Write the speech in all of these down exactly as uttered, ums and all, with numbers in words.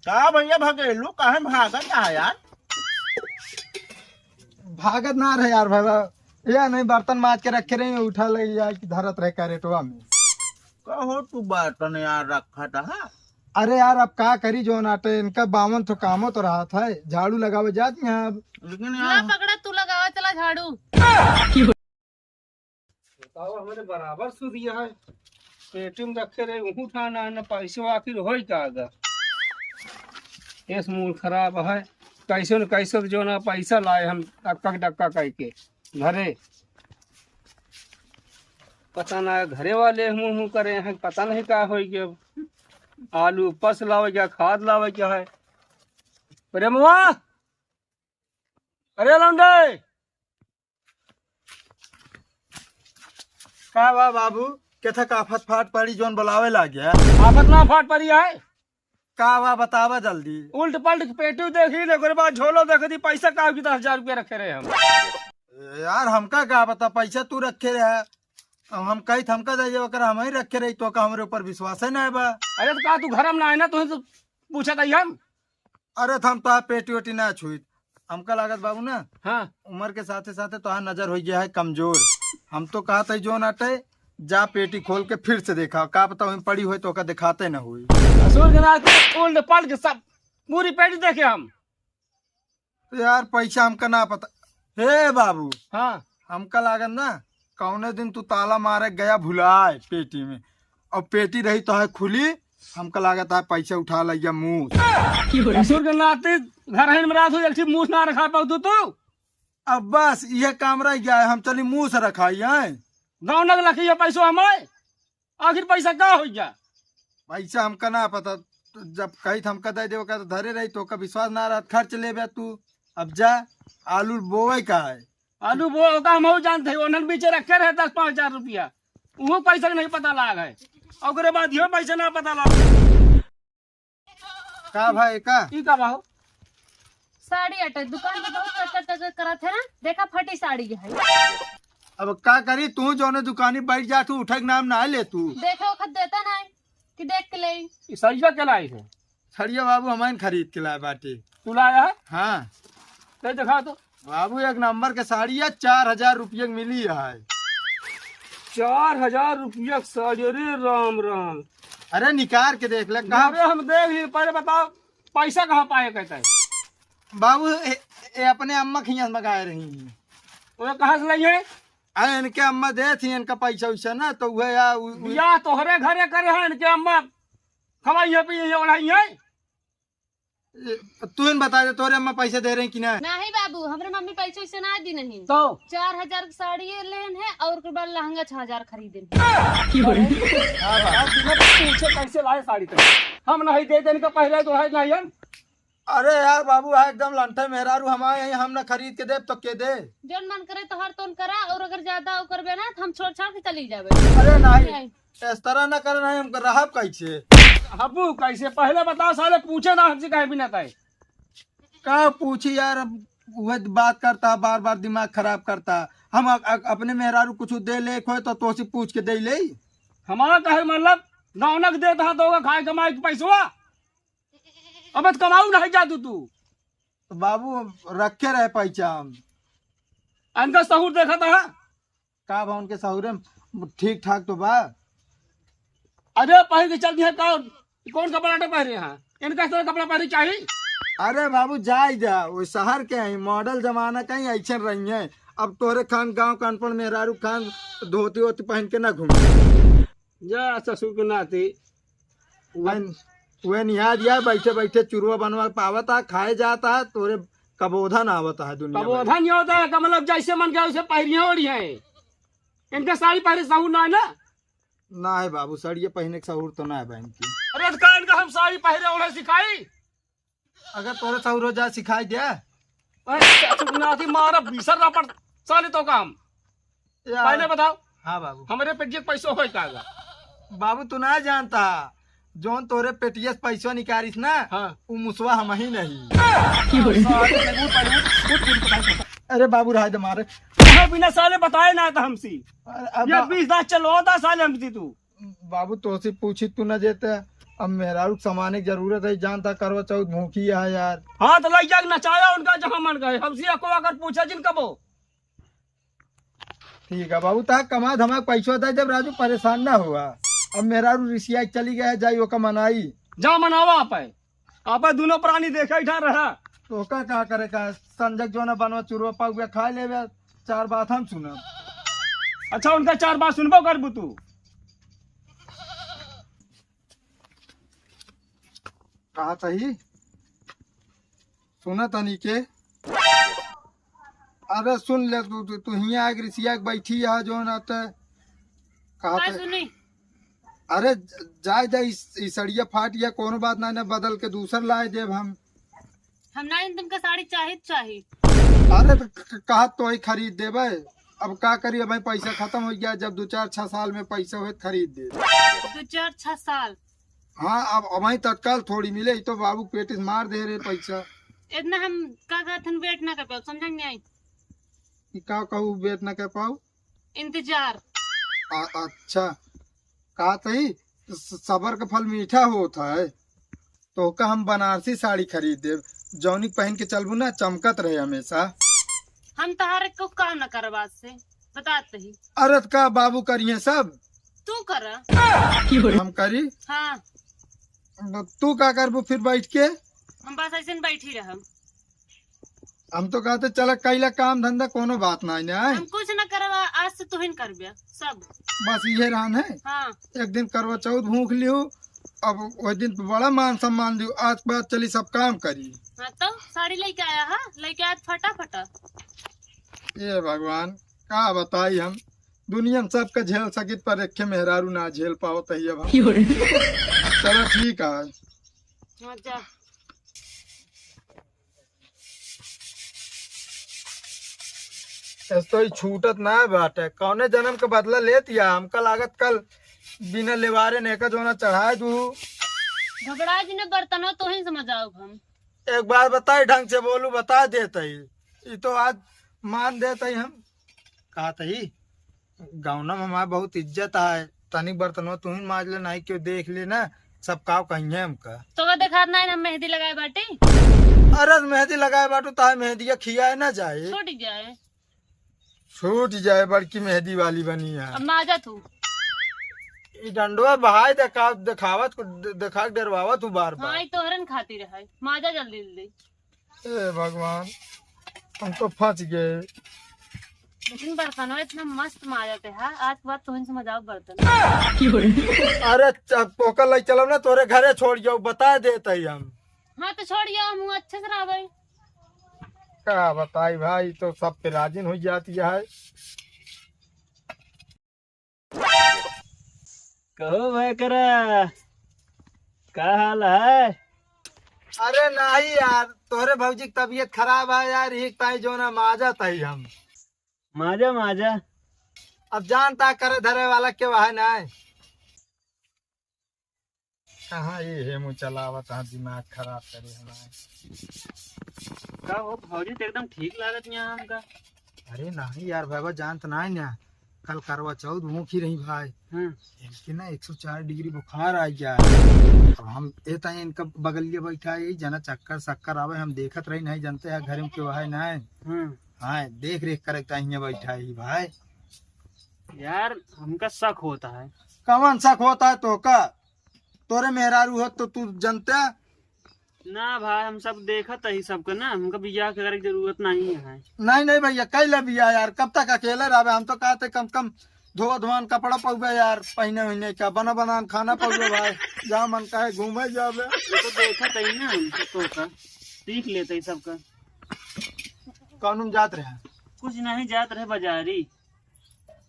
का भैया भगेलू, काहे भागत है यार? भागत ना रहे यार भाई, या नहीं बर्तन माज के रखे रहे, उठा ले यार कि धरत रहे करेटवा में। कहो तू बर्तन यार रखा था। अरे यार, अब का करी, जौन आटे इनका बावन तो कामो तो रहत है, झाड़ू लगावे जात यहाँ। लेकिन ला यार पकड़ा, तू लगावा चला झाड़ू। बताओ, हमरे बराबर सुधिया है, पेटी में रखे रहे, उहू ठाना है, न पैसे आखिर होई का अगर। एस मूड खराब है, कैसे न कैसे तो जो ना पैसा लाए हम टक्का के टक्का करके घरे। पता ना घरे वाले मुँह मुँह करे हैं, पता नहीं का होई गया। आलू पस लावे क्या, खाद लावे क्या है। प्रेमवा, अरे लौंडे, का बा बाबू, केथा का आफत फाट पड़ी जौन बुलावे लाग गया? आफत ना फाट पड़ी है। का बा बतावा जल्दी। उल्ट पलट के पेटी देखी ले, ओकरे बाद झोलो देख दी, पैसा का की दस हजार रुपया रखे रहे हम। ए यार, हमका का पता, पैसा तू रखे रहे। अब हम कही हमका दे, ओकरा हम ही रखे रही, तो का हमरे ऊपर विश्वास है ना बा? अरे तो का तू घर में ना है ना, तुझे तो पूछा था हम। अरे तो हम तो आप पेटी वेटी ना छुई। हमका लागत बाबू ना, हाँ। उम्र के साथे साथे तोहार नजर हो गया है कमजोर। हम तो कहत है जो ना टे, जा पेटी खोल के फिर से देखा, का पता वहीं पड़ी होई तो ओका दिखाते ना होई। ससुर के नाते उल्ट पलट के सब पूरी पेटी देखे हम। तो यार पैसा हमका ना पता। हे बाबू, हाँ। हमका लागत ना कौने दिन तू ताला मारे गया भुलाए पेटी में, और पेटी रही तो है खुली, हमका लागत है पैसा उठा लिया मूस। ससुर के नाते घर है में रात हो, एक ठे मूस ना रखा पाऊ तू, तू। अब बस ये काम रह गया है, हम चली मूस रखाई है। गाँव नग लखी है पैसो हमारे, आखिर पैसा का हो गया? पैसा हमका ना पता, तो जब कही तो हमका दे देवे का तो धरे रही, तो का विश्वास ना रहत, खर्च लेबे तू। अब जा, आलू बोवे का है? आलू बोवे का हम जानते हैं, उन्हन बीचे रखे रहे दस पाँच हजार रुपया, वो पैसा के नहीं पता लाग है, ओकरे बाद यो पैसा ना पता लाग। का भाई का? ई का बा हो? साड़ी अटे, दुकान पे बहुत टकर टकर करत है ना, देखा फटी साड़ी है। अब का करी, तू जौने दुकानी बैठ जा, तू उठे के नाम ना ले तू। देखे ओखत देता ना है कि देख के ले। ई सड़िया के लाई है? सड़िया बाबू हमारे खरीद के लाए बाटे। तू लाया है? हाँ। ले दिखा तो। बाबू एक नंबर के साड़ी है, चार हजार रुपये के मिली है। चार हजार रुपया के साड़ी, अरे राम राम। अरे निकाल के देख ले, कहाँ? अरे हम देख लिए, पहले बताओ पैसा कहाँ पाए कहता है? बाबू ए, ए अपने अम्मा के यहाँ मंगाए रही हैं। तो ये कहाँ से लाई है? अरे इनके अम्मा दे थी इनका पैसा वैसा ना, तो वह या उ, उ, बियाह तोहरे घरे करे हैं, इनके अम्मा खवाई है, पिए है, ओढ़ाई है। ए, तू इन बता दे, तोरे अम्मा पैसे दे रही कि ना? नहीं बाबू, हमरे मम्मी पैसे वैसे ना दी नहीं। तो? चार हजार के साड़ी ये लेन है और ओकर बाद लहंगा छह हजार खरीदे हैं। हाँ, हाँ। अब बिना पूछे कैसे लाए साड़ी तो? हम नहीं दे देने का पहले तो है नहीं हम। अरे यार बाबू, हाँ एकदम लंठे मेहरारू हमारे यहाँ, हम ना खरीद के देब तो के दे? जौन मन करे तोहर तोन करा, और अगर ज्यादा वो करबे ना तो हम छोड़ छाड़ के चली जाबे। अरे नहीं, नहीं। इस तरह ना करे, नहीं हम रहब कैसे? हबू कैसे? पहले बताओ साले, पूछे ना हमसे काहे बिना ताई। का पूछी यार, अब वह बात करता, बार बार दिमाग खराब करता। हम अ-, अ-, अपने मेहरारू कुछ दे ले खोए तो तोसे पूछ के दे ले। हमारा कहे मतलब गाँव नक देता है तो खाए कमाए के पैसवा। अब तो कमाऊ नहीं जा तू, तू। तो बाबू रखे रहे पैसा हम। इनका सहूर देखा था? का बा उनके सहूरे में? ठीक ठाक तो बा। अरे पहन के चल दिया कौन? कौन कपड़ा ना पहने हैं? इनका इस तरह कपड़ा पहने चाहिए? अरे बाबू जाए जा, वो शहर के हैं, मॉडल जमाना का ही ऐसे रही है। अब तोहरे खान गाँव का अनपढ़ मेहरारू खान धोती वोती पहन के ना घूमे। जा ससुर के नाती। वह, वह निहार या बैठे बैठे चुरुआ बनवा पावत है, खाए जाता है, तोरे कबोधा ना आवत है दुनिया में। कबोधा नहीं होता है, का मतलब जैसे मन करे उसे पहनिए ओढ़िए। इनका साड़ी पहने सहूर ना है ना? ना है बाबू, साड़िए पहने के सहूर तो ना है बहन की। अरे तो का इनका हम साड़ी पहने ओढ़े सिखाई? अगर तोरे सहूर हो जाए सिखाई दे। अरे ससुर नाती मारा बीसर रपट साले तो काम। यार। पहले बताओ। हाँ बाबू। हमरे पेटिया के पैसो होई का गा? बाबू तू ना जानता, जौन तोरे पेटिया से पैसो निकालिस ना, हाँ। उ मुसवा हम ही नहीं। साले, उठ, उठ, उठ, उठ, उठ। अरे बाबू रहा दे मारे। कहाँ बिना साले बताए ना था हमसे। अरे, अब ये बा- बीस दास चलो था साले हमसे तू। बाबू तोसे पूछी तू ना जेते, अब मेहरारू के सामान की जरूरत है, जानता करवा चौथ भूखी है यार। हाँ, तो लइ जाके नचाया उनका जहाँ मन कहे, हमसे एको अगर पूछा जिन कबो। ठीक है बाबू, ता कमा धमा पैसा दे, जब राजू परेशान ना हुआ। अब मेहरारू रिसिया के चली गया, जाई ओका मनाई। जा मनावा आप है, आप है दोनों प्राणी देखे ही ठार रहा। तो का, का करे का, संजय जो ना बनवा चुरवा पाउबे खा लेबे, चार बात हम सुनब। अच्छा, उनका चार बात सुनबो करबू तू? कहा तही? सुना तनी के। अरे सुन ले तू, तू, तू हियाँ आके रिसिया के बैठी है जो ना ते। कहा का ते? सुनी? अरे ज-, जाए जाए, इस, इस सड़िया फाट या कोनो बात ना, ना बदल के दूसर लाए देब हम। हम ना, तुमका साड़ी चाही तो चाही। अरे तो क-, क-, कहा तो ही खरीद देबे। अब का करी, अब पैसा खत्म हो गया, जब दो चार छह साल में पैसा होए तो खरीद दे। दो चार छह साल? हाँ, अब, अब वहीं तत्काल थोड़ी मिले, ई तो बाबू पेट से मार दे रहे पैसा। इतना हम का कहत हन, wait ना कर पाओ, समझ में आई? ई का कहू, wait ना कर पाऊ? इंतजार। आ, अच्छा, का तही स-, सबर का फल मीठा होत है। तो का हम बनारसी साड़ी खरीद देब, जौनी पहन के चलबू ना, चमकत रहे हमेशा। हम तहारे को काम न करब आज से, बतात ही। अरे त का बाबू करिए सब? तू कर। हम करी? हाँ। तू का करबू फिर बैठ के? हम बस ऐसे ही बैठी रहब। हम तो कहते चला कैला काम धंधा, कोनो बात ना है। हम कुछ न करब, आज से तू ही करबे सब। बस इहे रहन है। हाँ। एक दिन करवा चौथ भूख लियो, अब वह दिन बड़ा मान सम्मान लियो, आज के बाद चली सब काम करी। हाँ तो साड़ी लेके आया है, लेके आया फटाफट। ये भगवान, का बताई हम, दुनिया में सबका झेल सकित पर एक मेहरारू ना झेल पावत है अब हम। चलो ठीक है। हाँ, जा। ऐस तो ई छूटत ना बाटे, कौने जन्म के बदला लेत या। हमका लागत कल बिना लेवारे ने का जोना चढ़ाए दू। घबरा जी ने बर्तनों तो ही समझ आओ हम। एक बार बताई, ढंग से बोलू, बता देत ही। ई तो आज मान देत ही हम। कहत ही, गौना में हमार बहुत इज्जत आए, तनिक बर्तनवा तू ही माज ले, नाहीं केहू देख ले ना, सब काव कहिए हमका। तो का देखात नाहीं ना मेहंदी लगाए बाटी? अरे मेहंदी लगाए बाटू, ताहे मेहंदिया खियाए ना जाए। छूट जाए। छूट जाए, बड़की मेहंदी वाली बनी है। अब माजा तू। ई डंडवा बहाए देखा, देखावत को, दे-, देखा के डरवावत हूँ बार बार। हाँ, ई तोहरन खातिर है, माजा जल्दी जल्दी। ए भगवान, हम तो फंस गए। लेकिन बर्तनवा इतना मस्त माजत है, हाँ? आज के बाद तुहन से मजाओ बर्तन। अरे, च-, तोका लई चलब ना, तोरे घरे छोड़ जाओ, बता देत ही हम। हाँ, तो छोड़ जाओ, हम अच्छे से रहबै। का बताई भाई, तो सब पे राजिन हो जाती है। कहो भाई करा, का हाल है? अरे नहीं यार, तोहरे भौजी की तबीयत खराब है यार, यही ताई जो ना माजा ताई हम। माजा, माजा। अब जानता करे धरे वाला के वह नहीं। कहाँ ये हेमू चलावत है, दिमाग खराब करे हमारे। का हो भौजी, तो एकदम ठीक लागत यहाँ हमका। अरे नहीं यार बाबा, जानत नहीं ना, कल करवा चौथ भूखी रही भाई। हम्म। इनके ना एक सौ चार डिग्री बुखार आ गया है। अब हम ए ताई इनका बगलिया बैठा है, यही जना चक्कर शक्कर आवे, हम देखत रही नहीं, जानते हैं घर में क्यों है नहीं। हम्म। हाँ, देख रेख करे ताई हियाँ बैठा है भाई। यार, हमका शक होता है। कौन शक होता है तो का? तोरे मेहरारू हो तो तू जनते। ना भाई, हम सब देखत ही सबके ना, हमका बियाह करे के जरूरत नहीं है। नहीं, नहीं भैया, कैला बियाह यार, कब तक अकेले रहबे? हम तो कहते कम से कम धोआ धोआन कपड़ा पउबे यार, पहने उहने का, बना बनान खाना पउबे भाई, जहाँ मन कहे घूमे जाबे। ये तो देखत ही ना, हम तो, तो का सीख लेते ही सबका। कौन में जात रहे? कुछ नहीं, जात रहे बाजारी।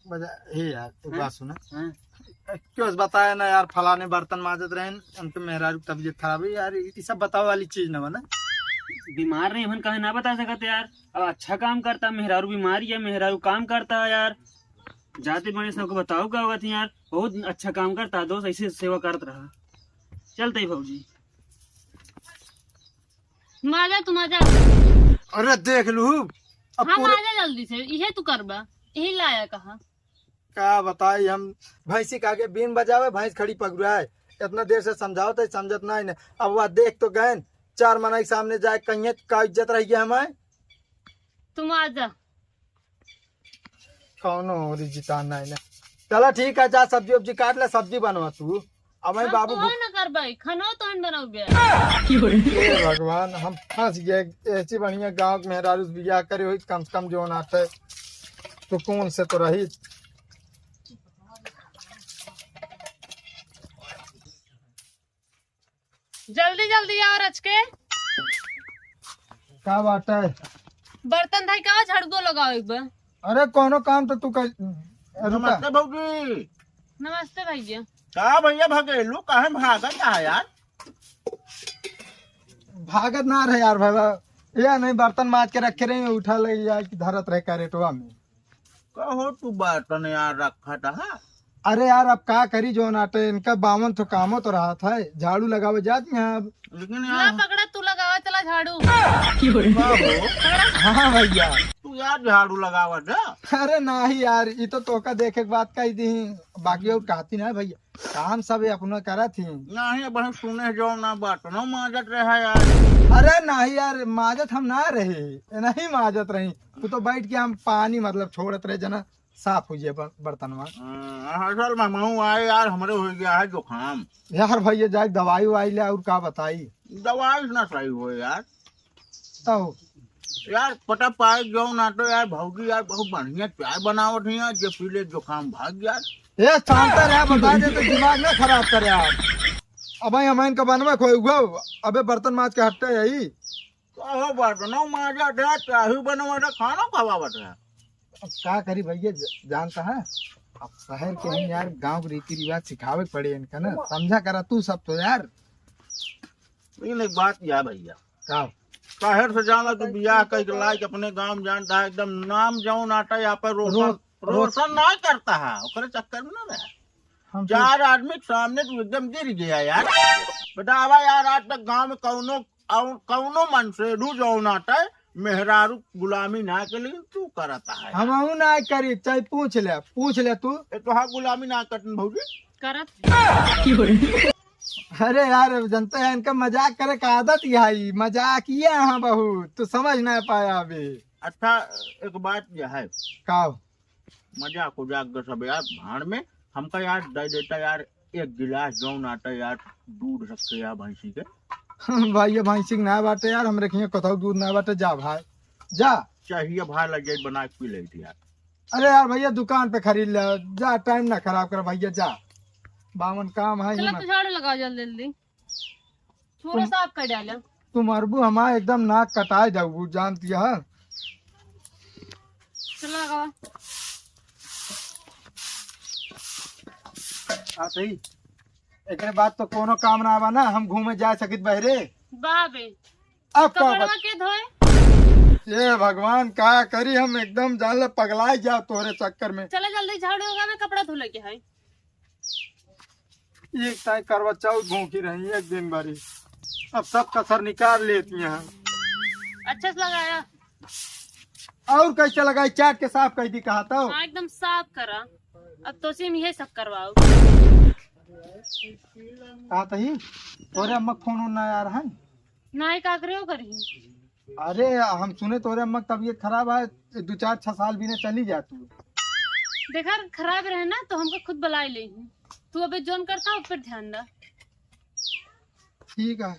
बजा-, हे यार, एक हाँ? बात सुना। हाँ। क्यों बताया ना यार, फलाने बर्तन माजत रहे, उनके मेहरारू की तबीयत खराब है यार, ये सब बतावे वाली चीज ना बना। बीमार नहीं, हम कहे ना बता सकते यार। अब अच्छा काम करता, मेहरारू बीमारी है, मेहरारू काम करता है यार। जाते बने सबको बताओ का होगा यार, बहुत अच्छा काम करता दोस्त, ऐसे सेवा करत रहा। चलते ही भौजी। माजा तू माजा। अरे देख लू, अब हाँ, पूरे माजा जल्दी से, इहे तू करबा, यही लाया कहा। का बताई हम, भैंसी के आगे बीन बजावे, भैंस खड़ी पगुराए। इतना देर से समझावत है, समझत नाहीं ना। अब वह देख तो गए, चार मनई सामने जाए कहिए का इज्जत रही है हमारे। तुम आ जा। कौनो और जितान नाहीं ना। चला ठीक है, जा सब्जी उब्जी काट ले, सब्जी बनवा तू। अब मैं हम बाबू तो भूख- ना करबै, खानो तो हम बनाओगे। हे भगवान, हम फंस गए। ऐसी बढ़िया गाँव के मेहरारू से बियाह करे हुई, कम से कम जो नाते सुकून से तो रही। जल्दी जल्दी आओ रच के। का बात है? बर्तन धई का झाड़ू लगाओ एक बार। अरे कोनो काम तो तू कर। रुका। नमस्ते भौजी। नमस्ते भैया। का भैया भगेलू, काहे भागत है यार? भागत ना रहे यार भैया, या नहीं बर्तन माज के रखे रहे, उठा ले यार कि धरत रहे कैरेटवा में। कहो तू बर्तन यार रखा था। अरे यार, अब का करी, जो नाटे इनका बावन तो कामो तो रहा था, झाड़ू लगावे जात में अब। लेकिन ला यार पकड़ा, तू लगावा चला झाड़ू। का हो? हाँ भैया। तू यार झाड़ू लगावा जा। अरे नाही यार, ई तो तोका देखे के बात कही दी, बाकी और कहती ना भैया, काम सब ये अपना करत ही। नाही, अब हम सुने जो ना बर्तनो माजत रहा यार। अरे नाही यार, माजत हम ना रहे, नहीं माजत रही। तू तो बैठ के हम पानी मतलब छोड़त रहे जना, साफ हो जाए बर-, बर्तनवा। हाँ, असल में महू आए यार, हमरे हो गया है जुकाम। यार भैया जाए दवाई उवाई ले, और का बताई? दवाई ना सही हो यार। तब यार पता पाए जो ना तो यार भौजी यार बहुत बढ़िया चाय बनावत है यार, जे पी ले जुकाम भाग यार। ए शांत रहा, बता दे तो दिमाग ना खराब करे यार। अब हम इनका बनवा खोए हुआ, अबे बर्तन माज के हटते यही। कहो बर्तनो माजा दे, चाही बनवा दे, खाना खवावत है। अब का करी भैया, ज-, जानता है, अब शहर के हैं यार, गाँव के रीति रिवाज सिखावे के पड़े इनका ना, समझा करा तू सब तो यार। लेकिन एक बात यार भैया, का? शहर से जाना तू बियाह कह के लाइक अपने गाँव में जानता है, एकदम नाम जौन आता है यहाँ पर रोशन, रो-, रो-, रोशन ना करता है, ओकरे चक्कर में ना रहे। हम तो चार आदमी के सामने तू एकदम गिर गया यार। बतावा यार, आज तक गाँव में कौनो, कौनो मन से रू जौन आता है, मेहरारू गुलामी ना के, लेकिन तू करता है। हमहू ना करी, चाहे पूछ ले, पूछ ले तू। ए, तोहार गुलामी ना करतन भौजी। करत। अरे यार, जनता है, इनका मजाक करे का आदत ही है, मजाकिया हैं बहुत, तू समझ ना पाया अभी। अच्छा, एक बात यह है। का? मजाक उजाक के सब यार, भाड़ में, हमका यार दे देता यार, एक गिलास जौन आता यार, दूध रख के यार भैंसी के। भाई, ये भैंसी के ना बाटे यार, हमरे खिया कतौ दूध ना बाटे, जा भाई, जा। चाहिए भाई, लग जाए, बना के पी लेती यार। अरे यार भैया, दुकान पे खरीद ले, जा, टाइम ना खराब कर भैया, जा। बावन काम है ही चला, मत। तू झाड़ू लगा जल्दी जल्दी, पूरा तुम साफ कर डाला। तुम अरबू हमार एकदम नाक कटाए जाऊ, जानती है। चला लगा। आ सही। एकरे बाद तो कोनो काम ना बा ना, हम घूमे जा सकित बहरे। बाबे। अब का कपड़वा बात? के धोए? ये भगवान, का करी हम, एकदम जान ले पगलाए जा तोहरे चक्कर में। चला जल्दी झाड़ू लगा, मैं कपड़ा धो लेके आई। एक ताई करवा चौथ भूखी रही एक दिन भरी, अब सब कसर निकाल लेती हैं। अच्छे से लगाया। और कैसे लगाई? चाट के साफ कर दी कहा तो। हाँ, एकदम साफ करा। अब तो सिम यही सब करवाओ। कहा तो ही, तोरे अम्मा फोन उन ना आ रहा है? ना ही का करे हो करी। अरे, हम सुने तोरे अम्मा की तबीयत खराब है, दो चार छह साल भी ना चली जा तू। देखा, खराब रहे ना तो हमको खुद बुला ले। तू अबे जोन करता हो, ऊपर ध्यान दा। ठीक है,